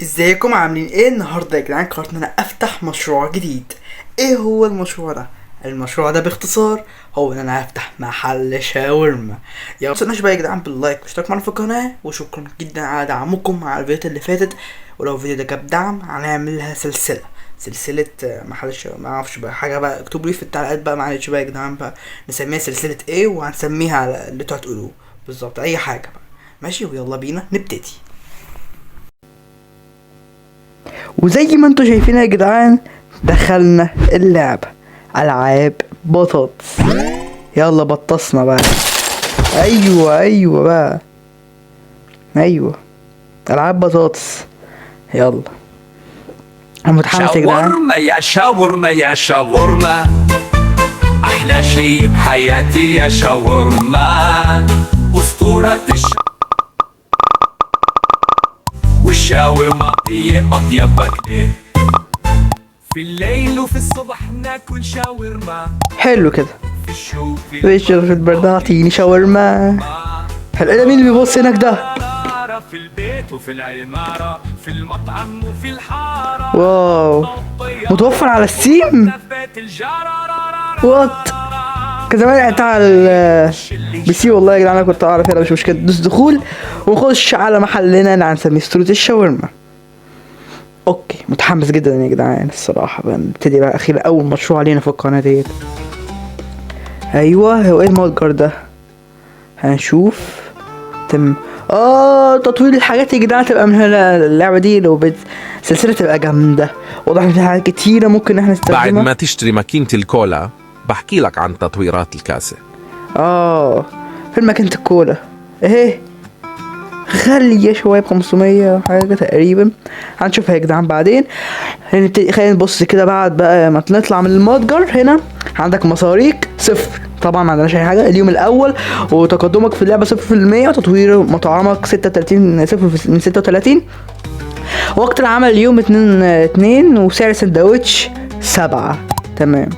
ازيكم عاملين ايه النهارده يا جدعان؟ قررت ان انا افتح مشروع جديد. ايه هو المشروع ده؟ المشروع ده باختصار هو ان انا هفتح محل شاورما. يا متنسوناش بقى يا جدعان بال like واشتراك معانا في القناة، وشكرا جدا على دعمكم على الفيديوهات اللي فاتت. ولو الفيديو ده جاب دعم هنعملها سلسلة محل الشاورما، ما اعرفش بقى حاجة بقى، اكتبوا لي في التعليقات بقى، معلش بقى يا جدعان بقى نسميها سلسلة ايه، وهنسميها على اللي انتوا هتقولوه بالظبط، اي حاجة بقى ماشي. ويلا بينا نبتدي. وزي ما انتوا شايفين يا جدعان دخلنا اللعبة، ألعاب بطاطس. يلا بطسنا بقى. ايوه ايوه بقى، ايوه ألعاب بطاطس. يلا انا متحمس يا جدعان. شاورما يا شاورما يا شاورما، أحلى شيء بحياتي يا شاورما، أسطورة والشاورما هي أطيب أكلة. في الليل وفي الصبح ناكل شاورما. حلو كده. في الشوف في الشوف في البرد اعطيني شاورما. حلو. ايه ده، مين اللي بيبص هناك ده؟ في البيت وفي العمارة، في المطعم وفي الحارة. wow، متوفر على Steam؟ what، كان زمان لعبتها على ال PC والله يا جدعان انا كنت اعرف. يلا مش مشكلة، دوس دخول ونخش على محلنا اللي هنسميه اسطورة الشاورما. okay متحمس جدا يا جدعان الصراحة بقى، نبتدي بقى اخيرا اول مشروع لينا في القناة ديت. ايوه هو ايه المتجر ده؟ هنشوف. تم تطوير الحاجات يا جدعان تبقى من هنا. اللعبة دي لو سلسلة تبقى جامدة. واضح ان في حاجات كتيرة ممكن احنا نستخدمها. بعد ما تشتري ماكينة الكولا بحكي لك عن تطويرات الكاسة. فين ماكينة الكولا؟ اهي غالية شوية ب500 حاجة تقريبا، هنشوفها يا جدعان بعدين. هنبتدي، خلينا نبص كده بعد بقى ما نطلع من المتجر. هنا عندك مصاريك صفر، طبعا ما عندناش اي حاجة. اليوم الاول وتقدمك في اللعبة صفر في المية، وتطوير مطعمك ستة وتلاتين، صفر من ستة وتلاتين. وقت العمل اليوم 2/2، وسعر السندوتش 7. تمام،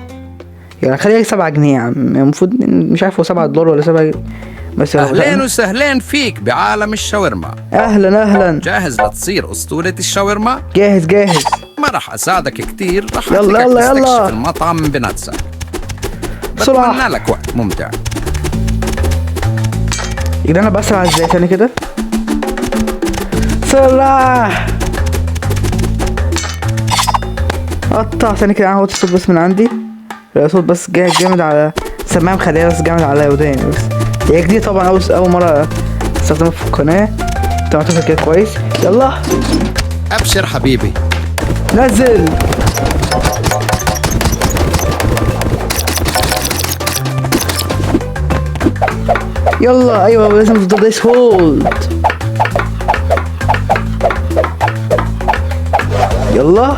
يعني خليها 7 جنيه يا عم، المفروض مش عارف هو 7 دولار ولا 7 جنيه. بس هو اهلين وسهلين فيك بعالم الشاورما. اهلا اهلا. جاهز لتصير اسطورة الشاورما؟ جاهز جاهز. ما راح اساعدك كثير، راح يلا اتركك يلا يلا. تستكشف المطعم بنفسك. بسرعة. بتمنى لك وقت ممتع. يا جدعان انا بسرع ازاي تاني كده؟ سرعة. قطع ثاني كده. هو الصوت بس من عندي، الصوت بس جامد على سماعة، مخليها بس جامد على وداني بس. هي جديدة طبعا، أول مرة استخدمها في القناة. تمام كده كويس. يلا أبشر حبيبي. نزل. يلا ايوه لازم تفضل دايس هولد. يلا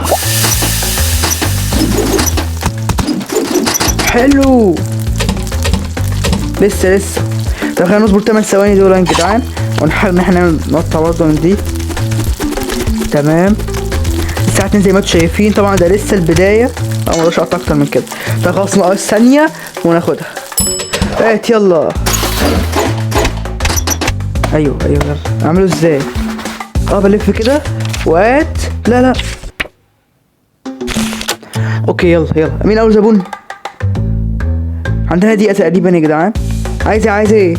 حلو. لسه لسه. طب خلينا نصبر 8 ثواني دول يا جدعان، ونحاول ان احنا نعمل نقطة برضه من دي. تمام الساعة 2 زي ما انتم شايفين، طبعا ده لسه البداية، ما اقدرش اقطع اكتر من كده. طب خلاص ناقص ثانية وناخدها. هات يلا. ايوه ايوه يلا. اعمله ازاي؟ بلف كده وات. لا لا okay يلا يلا. مين اول زبون؟ عندنا دقيقة تقريبا يا جدعان. عايز ايه؟ عايز ايه؟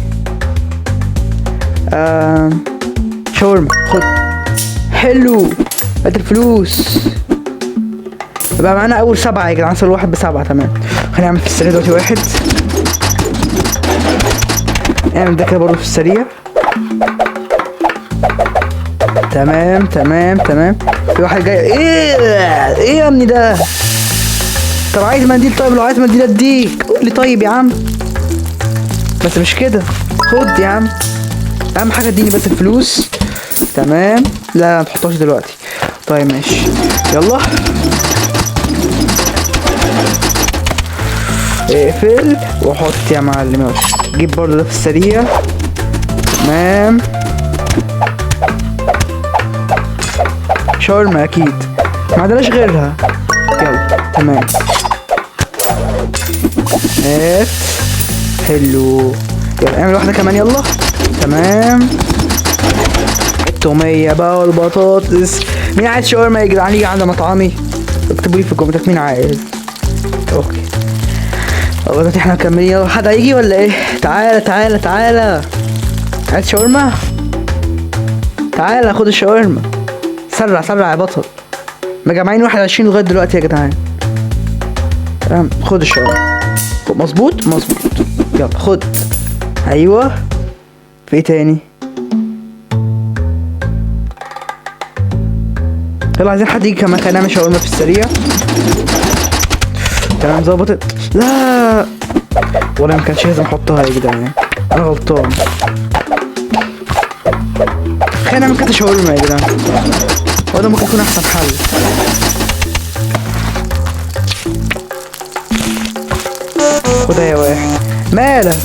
شاورما. خد. حلو، هات الفلوس. بقى معانا اول 7 يا جدعان، صار واحد ب7. تمام خلينا نعمل في السريع دلوقتي واحد. اعمل ده كده برضه في السريع. تمام تمام تمام. في واحد جاي. ايه ايه يا ابني ده؟ طب عايز منديل؟ طيب لو عايز منديل اديك، قول لي. طيب يا عم بس مش كده، خد يا عم، اهم حاجة اديني بس الفلوس. تمام. لا ما تحطهاش دلوقتي. طيب ماشي يلا اقفل وحط يا معلم. يلا جيب برضه ده في السريع. تمام شاورما اكيد ما عندناش غيرها. يلا تمام. هات. حلو. يلا اعمل واحدة كمان. يلا تمام. التوميه بقى والبطاطس. مين عايز شاورما يا جدعان يجي عند مطعمي؟ اكتبوا لي في الكومنتات مين عايز. okay دلوقتي احنا مكملين. يلا حد هيجي ولا ايه؟ تعالى تعالى تعالى، عايز شاورما؟ تعالى خد الشاورما. سرع سرع يا بطل. مجمعين 21 لغاية دلوقتي يا جدعان. تمام خد الشاورما. مظبوط مظبوط. يلا خد. ايوه في ايه تاني؟ يلا عايزين حد يجي كمان، خلينا نعمل شاورما في السريع. تمام ظبطت. لا والله ما كانش لازم احطها يا جدعان، انا غلطان. خلينا نعمل كده شاورما يا جدعان، وده ممكن يكون احسن حل. خدها يا واحد. مالك؟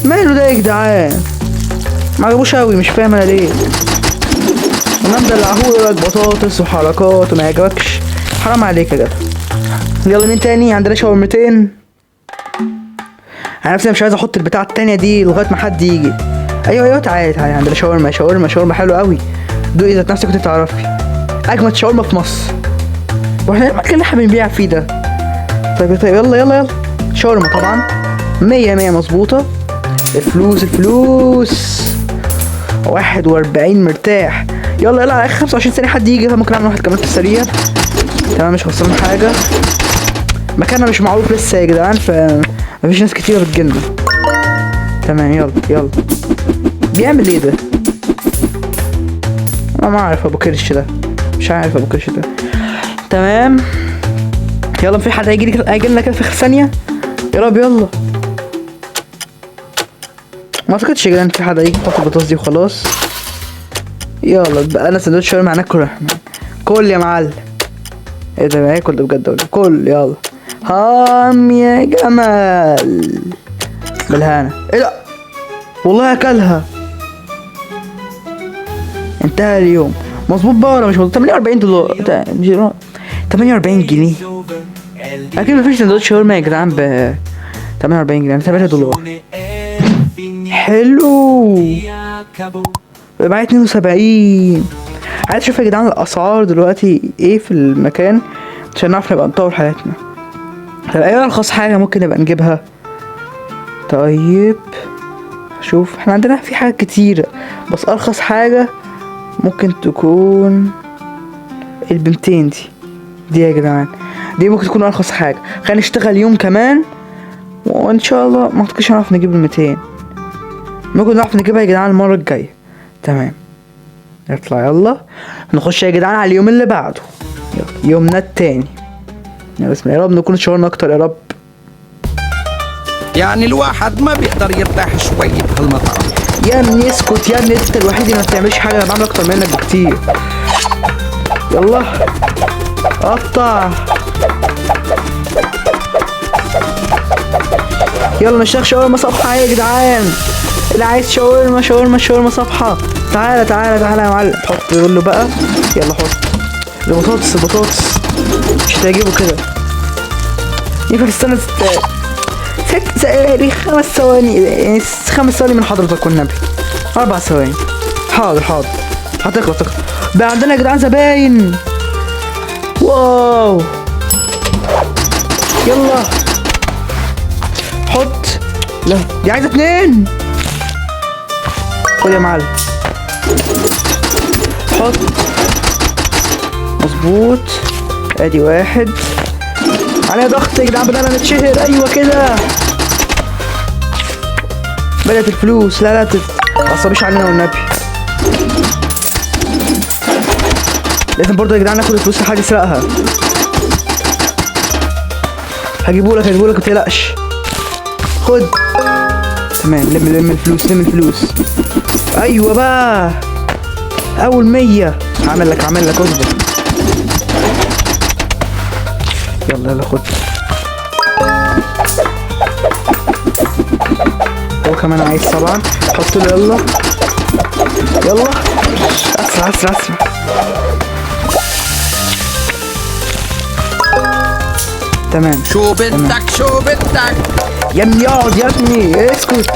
ماله ده يا جدعان؟ ما عجبوش اوي، مش فاهم انا ليه. انا مدلعهولك بطاطس وحركات وما يعجبكش، حرام عليك يا جدع. يلا مين تاني؟ عندنا شاورمتين. انا نفسي مش عايز احط البتاعه التانية دي لغاية ما حد يجي. ايوه ايوه تعالى تعالى، عندنا شاورما شاورما شاورما حلوة قوي. دوقي ذات نفسك كنت تعرفي اجمد شاورما في مصر، واحنا المكان اللي احنا بنبيع فيه ده. طيب طيب يلا يلا يلا شاورما طبعا 100 100 مظبوطة. الفلوس الفلوس 41 مرتاح. يلا يلا على اخر 25 ثانية حد يجي، فممكن اعمل واحد كمان في السريع. تمام مش خسران حاجة، مكاننا مش معروف لسه يا جدعان، فمفيش ناس كتيرة بتجيلنا. تمام يلا يلا. بيعمل ايه ده؟ انا ما اعرف ابو كرش ده، مش عارف ابو كرش ده. تمام يلا، في حد هيجي هيجي لنا كده في اخر ثانية؟ يا رب يلا. ما اعتقدش يا جدعان في حد هيجي. حط البطاطس دي وخلاص. يلا بقى انا سندوتش شاورما هناكل احنا. كل يا معلم. ايه ده هاكل ده بجد ولا؟ كل يلا. هام يا جمال بالهنا. ايه ده؟ والله اكلها. انتهى اليوم. مظبوط بقى ولا مش مظبوط؟ 48 دولار 48 جنيه. اكيد مفيش سندوتش شاورما يا جدعان ب 48 جنيه، 3 دولار. حلو. معايا 72. عايز اشوف يا جدعان الاسعار دلوقتي ايه في المكان عشان نعرف نبقى نطور حياتنا. طب ايه ارخص حاجة ممكن نبقى نجيبها؟ طيب شوف احنا عندنا في حاجات كتيرة، بس ارخص حاجة ممكن تكون البنتين دي يا جدعان، دي ممكن تكون ارخص حاجة. خلينا نشتغل يوم كمان وان شاء الله ما اعتقدش هنعرف نجيب ال200، ممكن نعرف نجيبها يا جدعان المرة الجاية. تمام نطلع يلا نخش يا جدعان على اليوم اللي بعده. يلا يومنا التاني. يا بسم الله، يا رب نكون اتشهرنا اكتر يا رب. يعني الواحد ما بيقدر يرتاح شوي بهالمطعم. يا ابني اسكت يا ابني، انت الوحيد اللي ما بتعملش حاجة، انا بعمل اكتر منك بكتير. يلا قطع. يلا نشتغل شاورما صفحة يا جدعان. اللي عايز شاورما شاورما شاورما صفحة تعالى تعالى تعالى يا معلم. حط يقول بقى. يلا حط البطاطس البطاطس مش هتعجبه كده. ينفع تستنى 6 5 ثواني، يعني 5 ثواني من حضرتك والنبي. 4 ثواني. حاضر حاضر هتخلص تخلص. بقى عندنا يا جدعان زباين. واو يلا حط. لا دي عايزه 2. خد يا معلم حط. مظبوط ادي 1. عليها ضغط يا جدعان، بدأنا نتشهر. ايوه كده بدأت الفلوس. لا لا تتعصبيش علينا والنبي. لازم برضه يا جدعان ناخد الفلوس لحد يسرقها. هجيبهولك هجيبهولك متقلقش. خد. تمام لم لم الفلوس لم الفلوس. ايوه بقى اول 100. هعمل لك هعمل لك اصبر. يلا يلا خد. هو كمان عايز طبعا. حط له يلا يلا اسرع اسرع اسرع. تمام. شو بدك شو بدك يا ابني؟ اقعد يا ابني اسكت،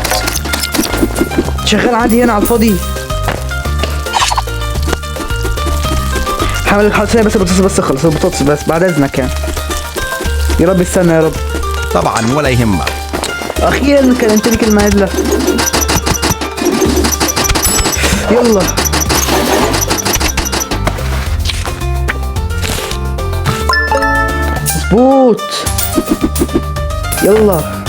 شغال عادي هنا على الفاضي. هعمل لك حاجة بس البطاطس، بس خلص البطاطس بس بعد اذنك يعني. يا رب استنى يا رب. طبعا ولا يهمك. اخيرا كلمتني كلمة عدله. يلا مظبوط. يلا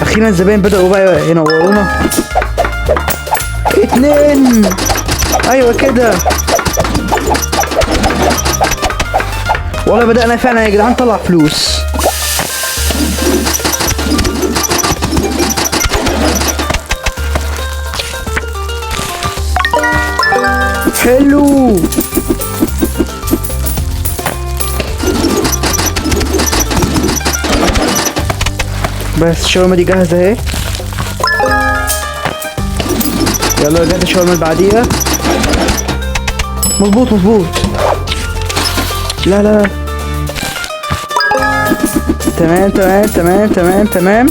اخيرا الزباين بدأوا بقى ينورونا. 2. ايوه كده والله بدأنا فعلا يا جدعان طلع فلوس. حلو. بس الشاورما دي جاهزة اهي. يلا جت الشاورما اللي بعديها. مظبوط مظبوط. لا لا تمام تمام تمام تمام تمام.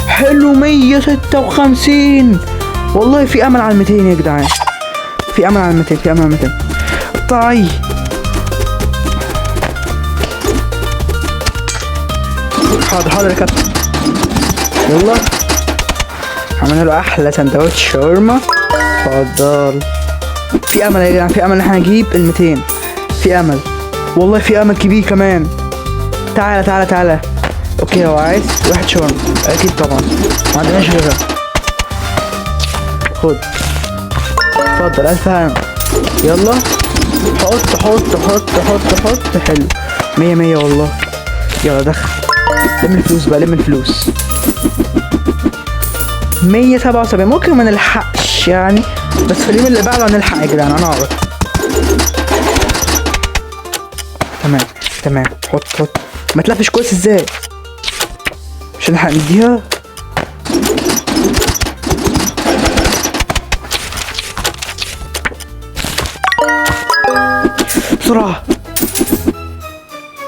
حلو. 156. والله في امل على 200 يا جدعان، في امل على 200، في امل على 200. طيب حاضر حاضر يا كابتن. يلا عملنا له احلى سندوتش شاورما. اتفضل. في امل يا جدعان، في امل ان احنا نجيب ال 200. في امل والله، في امل كبير كمان. تعالى تعالى تعالى. okay هو عايز واحد شاورما اكيد طبعا، ما عندناش غيرها. خد اتفضل، الف هنا. يلا حط حط حط حط حط. حلو 100 100 والله. يلا دخل، لم الفلوس بقى، لم الفلوس. 177. ممكن ما نلحقش يعني، بس في اليوم اللي بعده هنلحق يا جدعان، انا اعرف. تمام تمام. حط حط. ما تلفش كويس ازاي؟ مش هنلحق نديها. بسرعة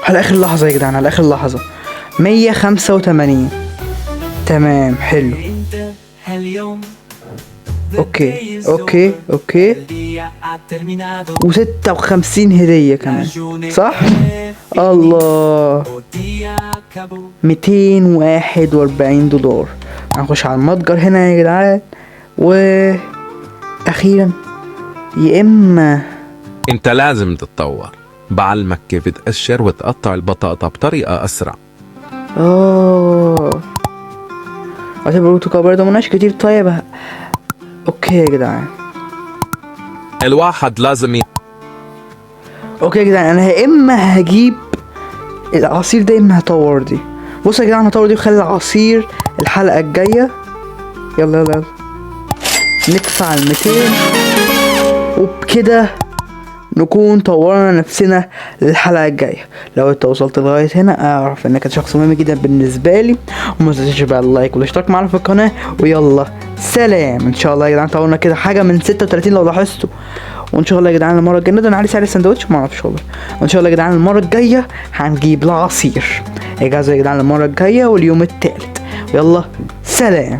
على اخر لحظة يا جدعان، على اخر لحظة. 185. تمام حلو. okay okay okay. و56 هدية كمان صح؟ الله. 241 دولار. هنخش على المتجر هنا يا جدعان. واخيرا يا اما انت لازم تتطور. بعلمك كيف تقشر وتقطع البطاطا بطريقة اسرع. عشان بروتوكول برضه مناش كتير. طيب okay يا جدعان، الواحد لازم okay يا جدعان، انا يا اما هجيب العصير ده يا اما هطور دي. بصوا يا جدعان، هطور دي وخلي العصير الحلقة الجاية. يلا يلا يلا ندفع ال 200، وبكده نكون طورنا نفسنا للحلقة الجاية. لو انت وصلت لغاية هنا اعرف انك شخص مهم جدا بالنسبة لي، وما تنساش بقى ال like والاشتراك معنا في القناة. ويلا سلام. ان شاء الله يا جدعان طورنا كده حاجة من 36 لو لاحظتوا. وان شاء الله يا جدعان المرة الجاية نقدر نعلي سعر السندوتش، ما اعرفش والله. وان شاء الله يا جدعان المرة الجاية هنجيب العصير. اجازة يا جدعان المرة الجاية واليوم التالت. ويلا سلام.